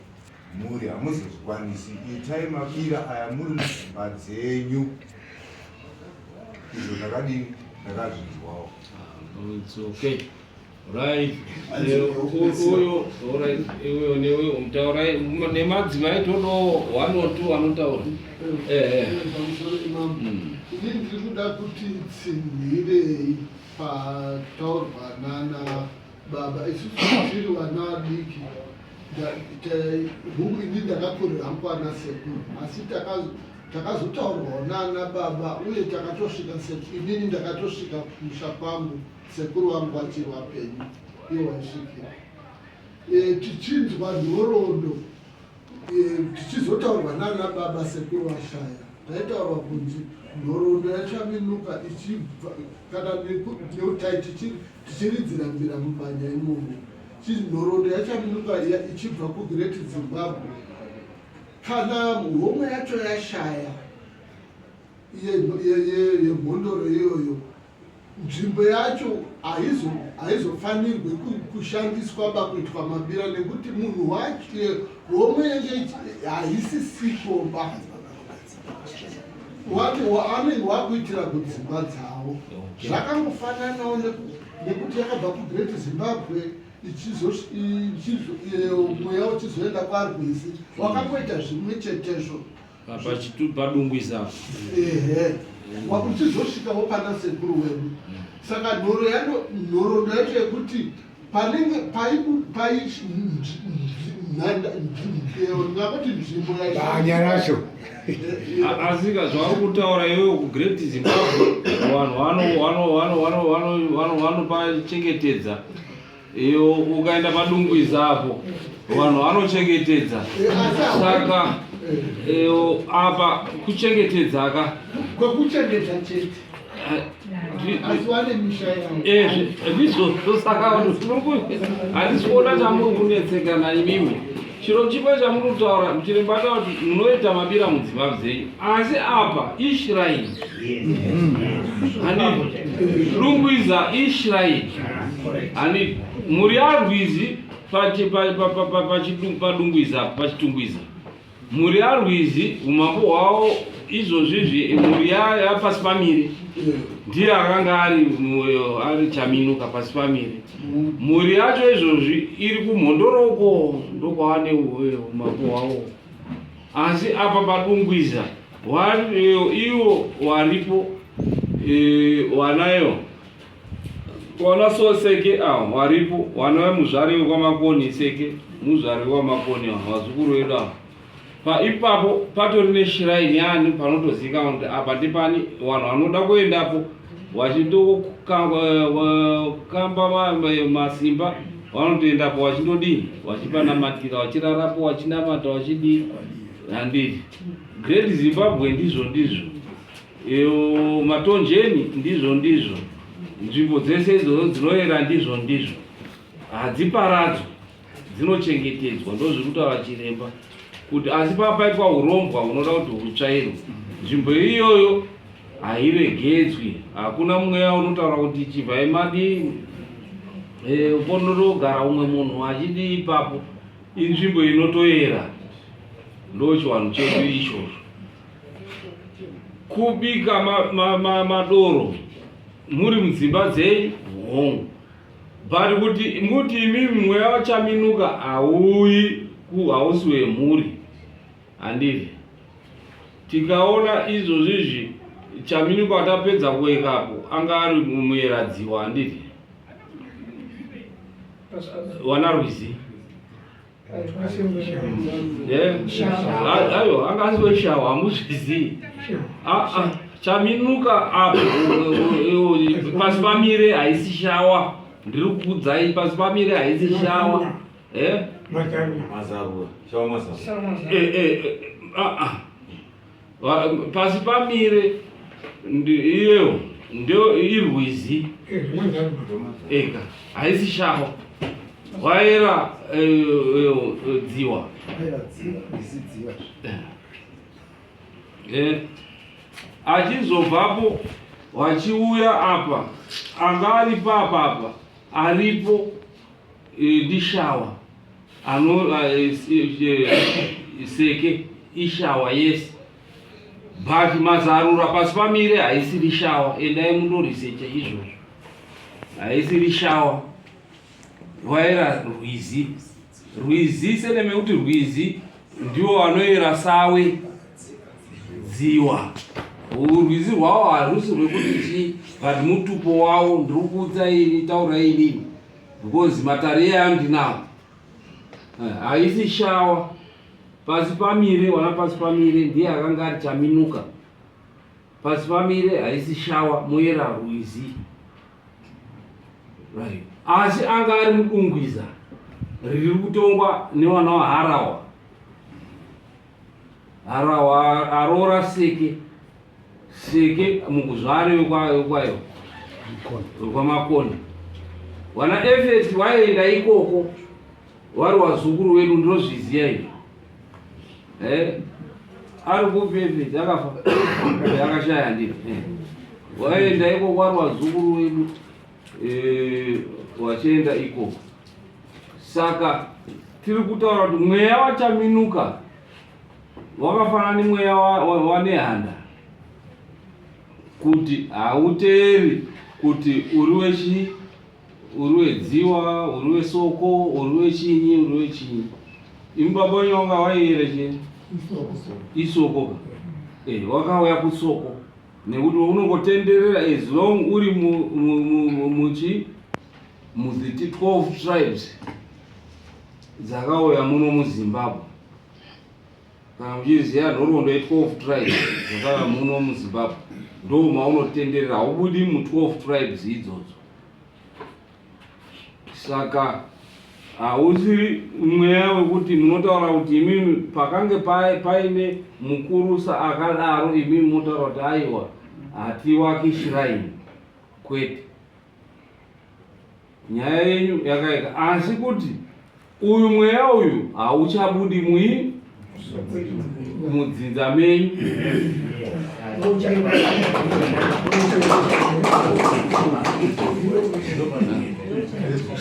Mhuri hamuzozvikwanisi, itai mabira aya muri mudzimba dzenyu. Izvo ndakadini ndakazvinzwawo. Ah, it's okay. Right. Uyo, alright. Uyo neuyo mutaurai nemadzimai todawo one or two anotaura. Eh eh. Ini ndiri kuda kuti tsinhirei pataurwa nana baba isusu tiri vana vadiki hungu ini ndakakurira hangu kwana sekuru asi takazotaurwawo nana baba uye takatosvika inini ndakatosvika kumusha kwangu sekuru vangu vachiri vapenyu ivo vaisvikira e, tichinzwa nhoroondo e, tichizotaurwa nana baba sekuru vashaya taitaurwa kunzi nhoroondo yachaminuka ichibva kana nekutai tichiridzira mbira mubanya imomo Nhoroondo yaChaminuka ichibva kuGreat Zimbabwe, kana homwe yacho yashaya yemhondoro iyoyo, nzvimbo yacho haizofanirwe kushandiswa pakuitwa mabira nekuti munhu wacho homwe yenge haisisipo ba anenge wakuitira kudzimba dzavo zvakangofananawo nekuti yakabva kugreat Zimbabwe mweya uchizoenda kwarwizi wakangoita zvimwe chetezvo padungwiza ehe wakuchizosvikawo pana sekuru wedu saka nhoroondo yacho yekuti panenge paingakoti nzvimbo banya racho asika zvauri kutaura iwewe kugreat Zimbabwe vanhu vanopachengetedza iyo ukaenda padungwiza apo vanhu vanochengetedza saka iyo apa kuchengetedza ka kwekuchengeta chete asi wane misha yavo ndizvozvo saka handisi kuona chamuri kunetsekana imimi chiro chimwe chamuri kutaura chiremba ataura kuti munoita mabira mudzimba dzenyu asi apa ishrine handiti lungwiza ishrine handiti mhuri yarwizi padungwiza pachitungwiza Mhuri yaRwizi umambo hwavo izvozvizvi mhuri yapasi pamire ndiye akanga ari ari Chaminuka pasi pamire. Mhuri yacho izvozvi iri kuMhondoro uko ndokwaane umambo hwavo. Asi apa paDungwiza. Iwo waripo eh, wanayo wana so seke awo waripo wana wemuzvari wekwamakoni seke muzvari wekwamakoni awo vazukuru vedu awo pa ipapo patori neshiraini yani panotozivikanwa kuti apa ndipani vanhu vanoda kuendapo vachindokamba eh, masimba vanotoendapo vachindodii vachipanamatira vachirarapo vachinamata vachidii handiti Great Zimbabwe ndizvo ndizvo Eyo matonjeni ndizvo ndizvo nzvimbo dzese idzodzo dzinoera ndizvo ndizvo hadziparadzwi dzinochengetedzwa ndozviri kutaura chiremba kuti asi papaitwa urombwa hunoda kuti hutsvairwe nzvimbo iyoyo hairegedzwi hakuna mweya unotaura kuti chibvai madii eh, ponotogara umwe munhu achidii ipapo inzvimbo inotoera ndochiwanhu chedu ichozvo kubika madoro ma, ma, muri mudzimba dzenyu hongu but kuti muti imimi mweya wachaminuka hauyi hausi wemhuri handiti tikaona izvozvizvi chaminuka watapedza kuwekapo anga ari muyeradziwa handiti wanarwizi ayo anga asi weshawa hamuzvizii ah, ah, chaminuka apo pasi pamire haisi shawa ndiri kukudzai pasi pamire haisi shawa eh? Eh, eh, ah, pasi pamire iyewo ndio irwizi ega haisi shawa waera eh, eh, dziwa eh, achizobvapo wachiuya apa anga ari papapa aripo ndishawa ano seke ishawa yes but mazarura pasi pamire haisiri shawa endai mundorisecha izvozvo haisiri shawa waera rwizi rwizi seneme kuti rwizi ndiwo vanoera sawe dziwa rwizi rwawo harusi rwekuti chii but mutupo wawo ndiri kuudza ini taura inini because matare iyayo ndinawo eh, haisi shawa pasi pamire wana pasi pamire ndiye akanga ari chaminuka pasi pamire haisi shawa moyera rwizi right asi anga ari mudungwiza riri kutongwa newana waharawa harawa aroora seke seke mukuzvare wekwayo wekwamakoni wana efeti waienda ikoko wari wazukuru wedu ndinozviziva izvi eh, ari kupi efeti akafa akashaya ndii eh. waienda ikoko wari wazukuru wedu eh, wachienda ikoko saka tiri kutaura kuti mweya wachaminuka wakafanana nemweya wanehanda kuti hauteeri kuti uri wechi uri wedziwa uri wesoko uri wechinyi uri wechinyi imi baba wenyu wanga waiera chii isoko ka eh, wakauya kusoko nekuti unongotenderera as long uri muchi muziti 12 tribes dzakauya muno muzimbabwe kana muchiziva nhoroondo ye12 tribes dzakauya muno muzimbabwe ndo maunotenderera haubudi mu12 tribes idzodzo saka hausi mweya wekuti munotaura kuti imimi pakange paine mukurusa akadaro imimi motaura kuti aiwa hatiwaki shiraini kwete nyaya yenyu yakaita asi kuti uyu mweya uyu hauchabudi mui mudzinza menyu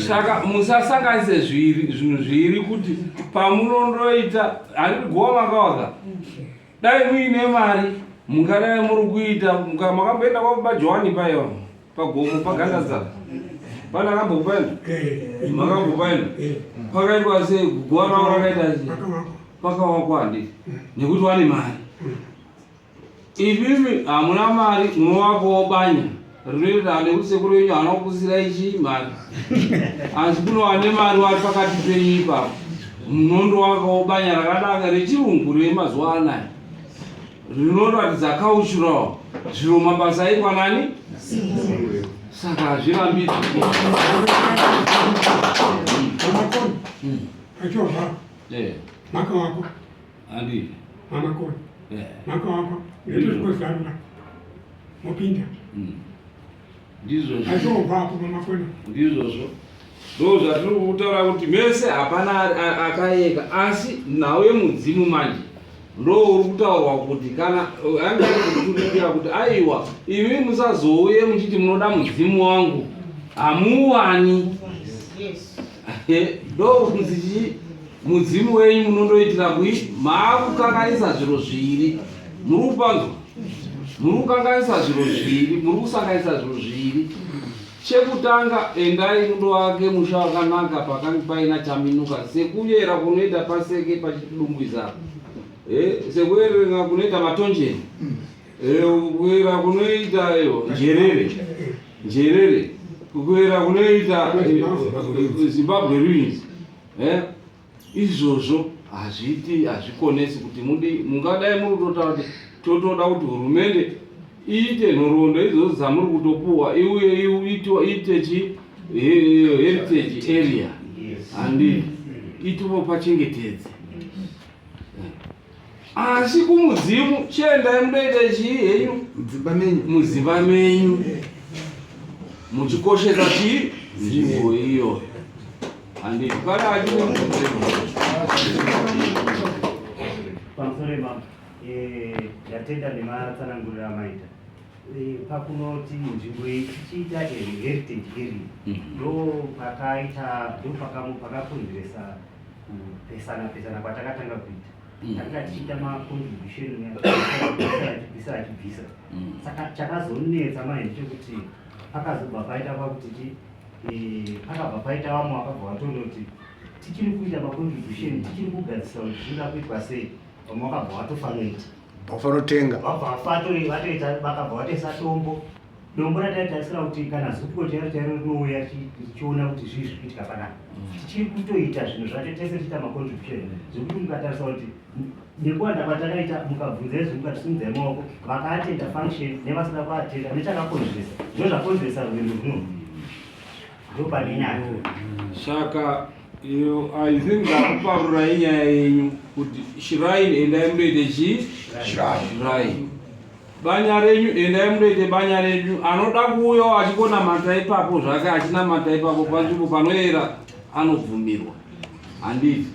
saka musasanganise zvinhu zviri kuti pamunondoita handiti gowa makawaka dai muine mari mungadai muri kuita makamboenda kwababa johani paiwa pagomo pagandaza pana akambopaenda eh. makambopaenda eh. pakaitwa sei guwa ravo rakaita sei pakawakwa handiti nekuti wane mari mm. Imimi hamuna mari munovakawo banya rinoenderana nekuti sekuru venyu havana kukusirai chii mari asi kunova nemari wari pakati penyu ipapo munondovakawo banya rakanaka rechirungu remazuva anaya rinoratidza cultural zviro mabasa aitwa nani saka hazvirambidzwi. Maka wako Andi. Mama kona. Yeah. Maka wako. Ndizvo zvikozarura. Mopinda. Ndizvozvo. Achobva apo mama kona. Ndizvozvo. Ndo zvatiri kutaura kuti mese hapana akayeka asi nhau yemudzimu manje ndo uri kutaurwa kuti kana anga ari kuturikira kuti aiwa imi musazouye muchiti munoda mudzimu wangu hamuwani. Yes. Ndokunzi chii? Mudzimu wenyu munondoitira kui maakukanganisa zviro zviviri. Muri kupanzwa? Muri kukanganisa zviro zviviri, muri kusanganisa zviro zviviri. Chekutanga endai mundovake musha wakanaka pakange paina chaminuka sekuyera kunoita paseke pachidungwiza. Eh, sekuyerenga kunoita matonjeni. Eh, kuyera kunoita iyo njerere. Njerere. Kuyera kunoita eh, Zimbabwe ruins. Eh, izvozvo hazviiti hazvikonesi kuti mudi mungadai muri kutotaura kuti totoda kuti hurumende iite nhoroondo idzodzo dzamuri kutopuwa iuye iite chi heritage area handi itivo pachengetedze asi kumudzimu chiendai mudoita chii henyu mudzimba menyu muchikoshesa chii nzvimbo iyoyo handiti pane achi pamusoro imambo eh, ndatenda nematsananguriro amaita eh, pakunoti nzvimbo iyi tichiita heritage area mhm. ndo pakaita ndo pakakonzeresa kupesana pesana kwatakatanga kuita mm. tanga tichiita macontribution achibvisa achibvisa mm. saka chakazonetsa manje ndechekuti pakazobva paita pakuti chi eh, pakabva paita vamwe vakabva vatonoti tichiri kuita macontribution tichiri kugadzisa kuti zvinoda kuitwa sei vamwe vakabva vatofanoita vafanotenga vabva vatoita vakabva vatoisa dombo Dombo rataitarisira kuti kana zupco chairo chairo rinouya richiona kuti zvii zviri kuitika panapa mm. tichiri kutoita zvinhu zvacho tese tichiita macontribution zvekuti mukatarisa kuti nekuwanda kwatakaita mukabvunza izvi mukatisimudza maoko vakaatenda function nevasina kuatenda nechakakonzeresa ndo zvakonzeresa rwendo runo ndo pane nyaya saka iyo i think ndakuparurai nyaya yenyu kuti shrine endai munoite chii shrine Banya renyu endai munoite banya renyu. Anoda kuuyawo achikonamata ipapo zvake achinamata ipapo panzvimbo panoera anobvumirwa. Handiti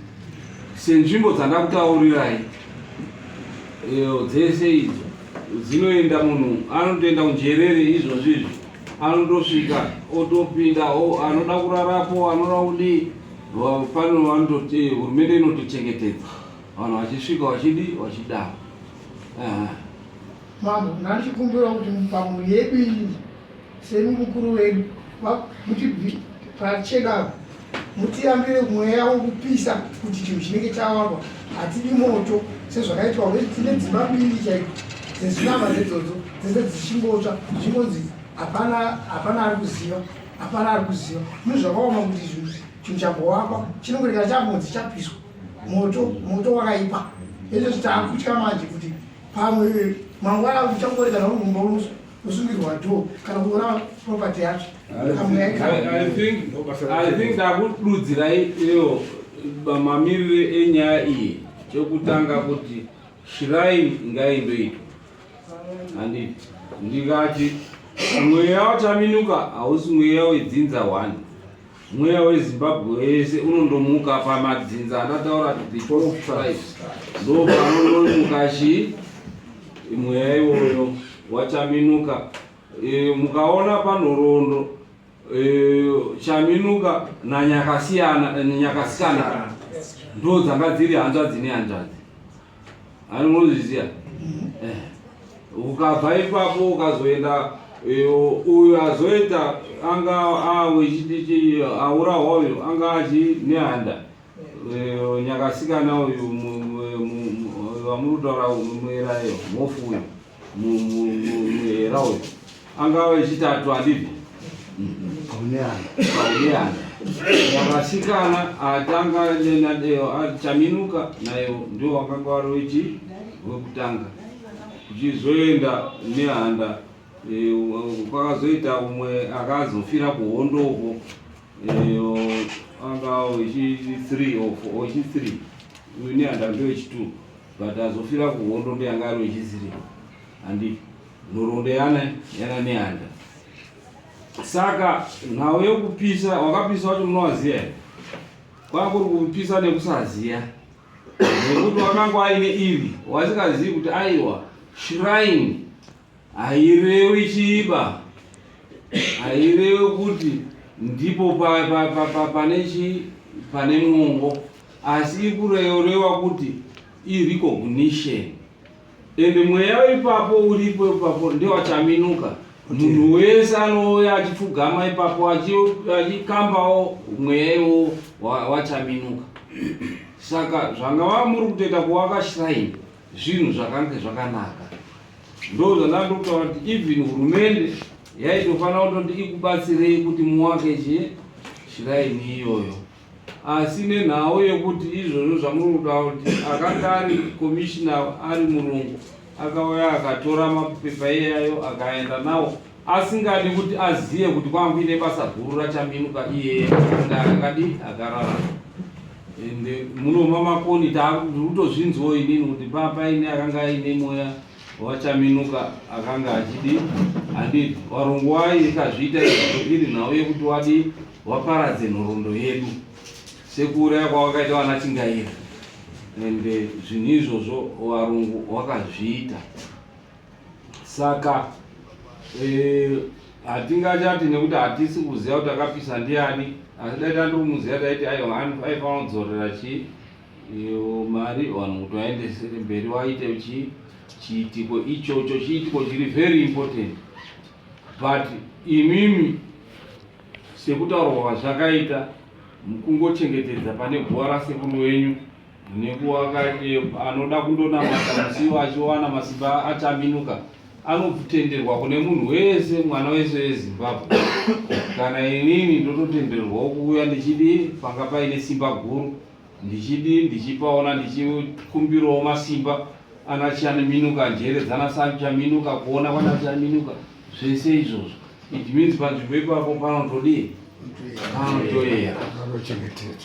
senzvimbo dzandakutaurirai iyo dzese idzo dzinoenda munhu anotoenda kunjerere izvozvi izvi anondosvika otopinda anoda kurarapo anoda kudii pano vanototi hurumende inotochengetedza vanhu vachisvika vachidi vachidaro Mambo, ndandichikumbira kuti pamhuri yedu iyi semi mukuru wedu muti pachena mutiyambire mweya wokupisa kuti chinhu chinenge chawakwa hatidi moto sezvakaitwa kuti tine dzimba mbiri chaiko dzezinama dzedzodzo dzese dzichingotsva zvichingonzi hapana hapana ari kuziva hapana ari kuziva mune zvakaoma kuti chinhu chambowakwa chinongoreka chamonzi chapiswa moto moto wakaipa izvo takutya manje kuti pamwe mangwana uchangori kana uri mumba unosungirwa do kana kuona property yacho I think ndakududzirai iyo mamirire enyaya iyi chekutanga kuti shrine ngaindoitwa handiti ndikati mweya wachaminuka hausi mweya wedzinza one Mweya weZimbabwe wese unondomuka pamadzinza andataura the 12 tribes ndo panondomuka chii mweya iwoyo wachaminuka. E, mukaona panhoroondo e, chaminuka nanyakasiyana nyakasikana ndo dzanga dziri hanzvadzi nehanzvadzi Ani munozviziva? Eh. Ukabva ipapo ukazoenda eh, uyu azoita anga awechiti aurawa uyu anga achi nehanda eh, nyakasikana uyu vamuri kutaura muerayo mhofu uyu. Muhera uyu angava wechitatu handiti? Paunehanda. Vakasikana atanga Chaminuka nayo ndio wakanga wari wechi wekutanga kuchizoenda nehanda e, kwakazoita umwe akazofira kuhondo uko e, anga wechi 3 or 4 wechi 3 uyu nehanda ndewechi 2 but azofira kuhondo ndiye anga ari wechi 3 handiti nhoroondo yana yana nehanda saka nhau yekupisa wakapisa wacho munowaziva here kwanga kuri kupisa nekusaziya nekuti wakanga aine ivi wasingazivi kuti aiwa shrine hairewi chiiba hairewi kuti ndipo pane chi pane mwongo asi ikurewa kuti irecognition Ende mweya ipapo uripo ipapo ndewachaminuka. Munhu wese anouya achipfugama ipapo achikambawo mweya iwo wachaminuka. Saka zvanga va muri kutoita kuwaka shrine zvinhu zvakange zvakanaka. Ndo zvandanga kutaura kuti even hurumende yaitofanira kutoti ikubatsirei kuti muwake chi shrine iyoyo. Asi nenhau yekuti izvozvo zvamuri kutaura kuti akanga ari komishina ari murungu akauya akatora mapepa iyayo akaenda nawo asingadi kuti azive kuti kwanga kuine basa guru rachaminuka iyeye akanga akadi akararama ende munoma makoni taakutozvinzwawo inini kuti papaine akanga aine mweya wachaminuka akanga achidi handiti varungu waikazviita izvozvo iri nhau yekuti wadi waparadze nhoroondo yedu sekuuraya kwawakaita vana Chingaira and eh, zvinhu izvozvo varungu wakazviita saka eh, hatingachati nekuti hatisi kuziva kuti akapisa ndiani asi dai tandikumuziva taiti aiwa aifanira kudzorera chii iyo mari vanhu kuti vaendesere mberi waite chi chiitiko ichocho chiitiko chiri very important but imimi Sekutaurwa kwazvakaita, kungochengetedza pane guva rasekuru wenyu nekuwaka eh, anoda kundonamata musi achiwana masimba achaminuka anotenderwa kune munhu wese mwana wese wezimbabwe kana inini ndototenderwawo kuuya ndichidii panga paine simba guru ndichidii ndichipaona ndichikumbirawo masimba ana chaminuka njere dzana chaminuka kuona kwana chaminuka zvese izvozvo It means panzvimbo ipapo panotodii? Panotoyera.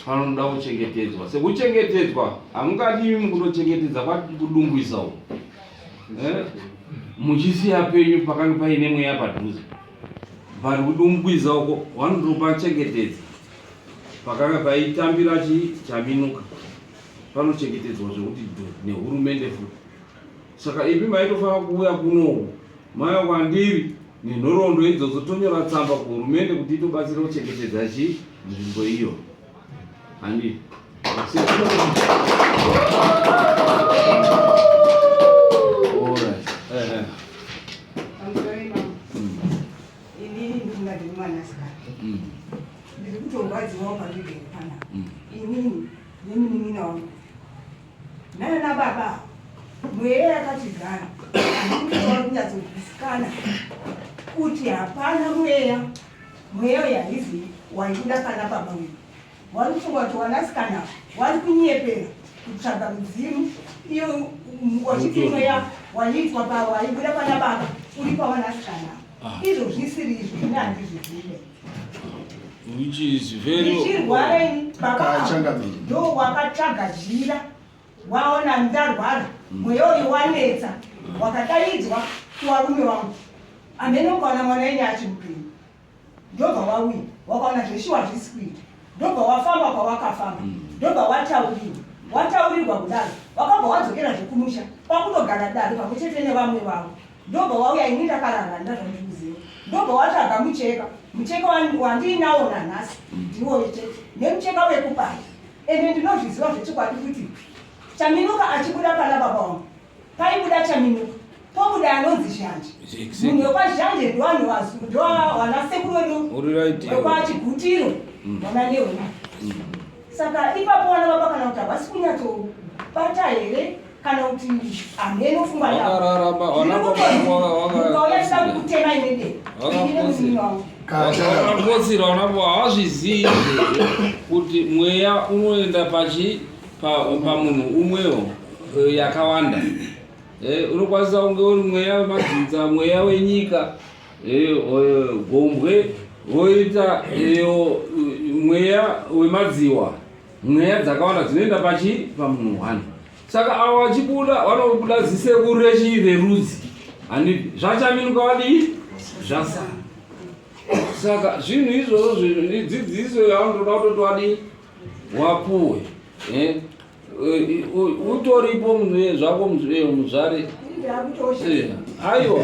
Panoda kuchengetedzwa. Sekuchengetedzwa hamungadi imi kundochengetedza kudungwisa uko. Eh? Muchisiya penyu pakange paine mweya padhuze. But kudungwiza uko vanotopachengetedza. Pakanga paitambira chi chaminuka. Panochengetedzwa zvekuti dhu nehurumende futi. Saka imi maitofanira kuuya kunoku mauya kwandiri nenhoroondo idzodzo tonyora tsamba kuhurumende kuti itobatsira kuchengetedza chi nzvimbo iyo handi ndiri kutorwadziwawo pandiri panapa inini nemunin'ina wangu Nana baba mweya yakatigara ndikutoa kunyatsogutsikana kuti hapana mweya mweya uyu haizi waibuda pana baba uyu wari kufunga kuti wanasikana wari kunyepera kutsvaga mudzimu iyo wachiti mweya waiitwa waibuda pana baba uri pawanasikana ah. izvo zvisiri izvo ini handizvizive which is very ndichirwara ini baba ndo wakatsvaga jira waona ndarwara mm. mweya uyu wanetsa wakadaidzwa kuvarume wangu amene ukaona mwana yenye achimupenyu ndobva wauya wakaona zveshuwa zvisi kuita ndobva wafamba kwawakafamba mm. ndobva wataurirwa wataurirwa kudaro wakabva wadzokera zvekumusha kwakutogara dare pamwe chete nevamwe vavo Ndobva wauya ini ndakarara handina zvandikuziva. Ndobva watsvaga mucheka. Mucheka wandiinawo nanhasi ndiwoyo chete. Nemucheka wekubaya. Ende ndinozviziva zvechokwadi kuti Chaminuka achibuda pana baba wangu. Paibuda Chaminuka. Pobuda anonzi Zhanje. Munhu wekwaZhanje ndiwana sekuru wedu wekwaChigutiro wana Nehuma. Saka ipapo wana baba kana kuti havasi kunyatsobata here? Kana kuti hameno fungwa Wakararama, yavomukauya tida kukutema imene Wakakotsira wanapo hawazvizii kuti mweya unoenda pachi pamunhu umwewo eh, yakawanda eh, unokwanisa kunge uri mweya wemadzinza mweya wenyika eh, gombwe woita mweya wemadziwa mweya dzakawanda dzinoenda pachi pamunhu one saka avo vachibuda vanobuda zisekuru rechii rerudzi handiti zvachaminuka vadii zvasara saka zvinhu izvozvo dzidziso yavanotoda kutoti wadii wapuwe eh? Utoripo zvako muzvare aiwa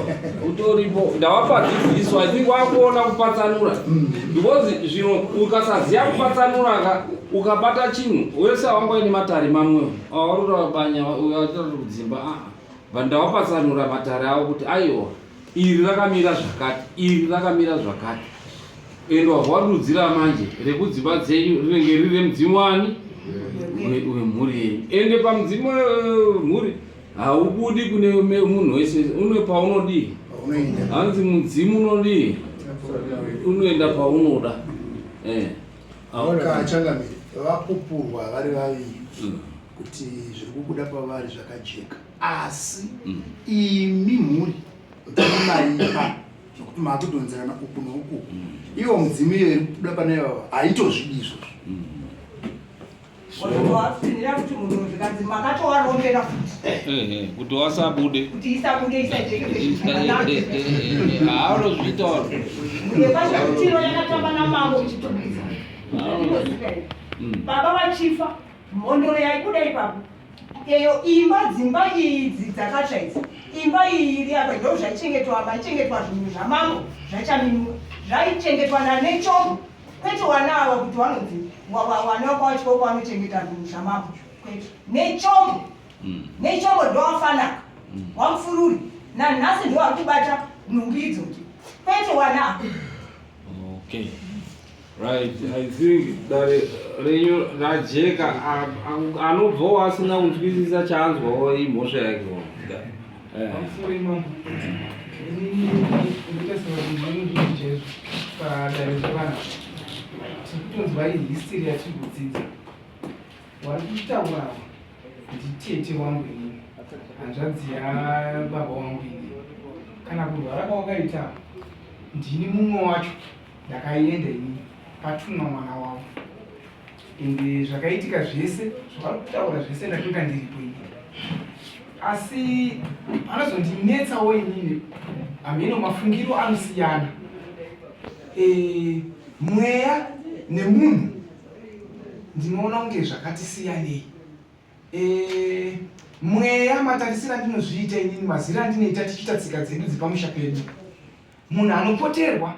utoripo ndawapa dzidziso i think wakuona kupatsanura because zvino ukasaziva kupatsanura ka ukabata chinhu wese awanga uine matare mamwe awarurabanya kudzimba aa but ndawapatsanura matare avo kuti aiwa iri rakamira zvakati iri rakamira zvakati and wabva wadudzira manje rekudzimba dzenyu rinenge riri remudzimu wani wemhuri yenyu ende pamudzimu wemhuri eh, haubudi kune munhu wese une paunodii hanzi mudzimu unodii unoenda paunoda eh. Changamire vapupurwa vari vaviri mm. kuti zviri kubuda pavari zvakajeka asi mm. imi mhuri maipa zvekuti makudhonzerana uku neuku mm. iwo mudzimu iyo iri kubuda pane ivava haitozvidi izvozvo mm. Watinira kuti munhu zvikanzi makatowarombera futi kuti wasabude kuti isabude isaiteke haanozviita yepachakutiro yakatamba namambo kuchitubidza baba vachifa mhondoro yaibuda ipapo Eyo imba dzimba idzi dzakatsva idzi imba iyi iri apa ndo zvaichengetwa maichengetwa zvinhu zvamambo zvachaminuka zvaichengetwa nanechombo kwete wana awa kuti wanonzi wana wakawatyoko wanochengeta zvinhu zvamambo kwete nechombo mm. nechombo ndowafanaka mm. wamufururi nanhasi ndo wari kubata nhumbi idzodzo kwete wana apa okay. Right, I think dare renyu rajeka anobvawo asina kunzwisisa chaanzwawo imhosva yake. Eh. Pamusoro imambo. Inini ndinoita sevanhu chaizvo padare zvevana. Tiri kutonzwa history yatiri kudzidza. Wari kutaura nditete wangu inini. Hanzvadzi yababa wangu inini. Kana kurwara kwawakaita ndini mumwe wacho. Ndakaenda ini patumwa mwana wavo ende zvakaitika zvese zvavari kutaura zvese ndakanga ndiripo ini asi panozondinetsawo inini hameno mafungiro anosiyana e, mweya nemunhu ndinoona kunge zvakati siyanei e, mweya matarisiro andinozviita inini maziro andinoita tichiita tsika dzedu dzepamusha pedu munhu anopoterwa.